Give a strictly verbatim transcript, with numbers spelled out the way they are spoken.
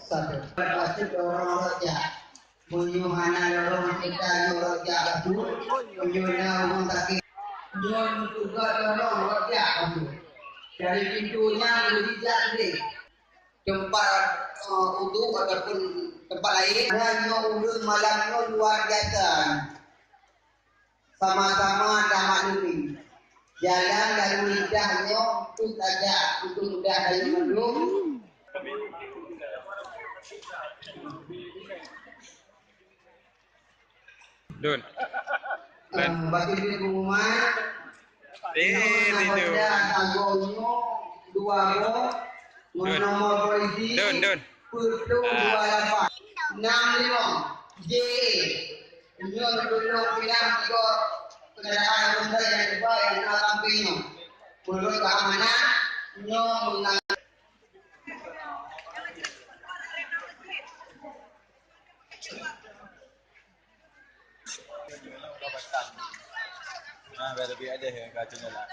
Satu. Masuk orang rojak. Meunyoe hana lorong kita nyoe rojak bacut, meunyoe na ureueng sakét, nyoe meutugot lorong rojak bacut. Dari pintu nyan geujak deh. Tempat, eh, uduk ataupun tempat lain, na nyoe ureueng malam nyoe luar biasa. Sama-sama tamaklumi. Jalan lalu lintas nyoe tu saja untuk mudah dari mandum. Dun. Dun. Bagi pengumuman, Tin, nomor itu. Anggota Agung nyoe dua boh, Dun. Nomor polisi Dun, Dun. Peuet dua lapan enam lima J A. Nyoe dulu pindah tiga kendaraan roda yang dua yang na samping nyoe. Menurut keamanan, nyoe menang. Ah, biar lebih ada yang kacau lah.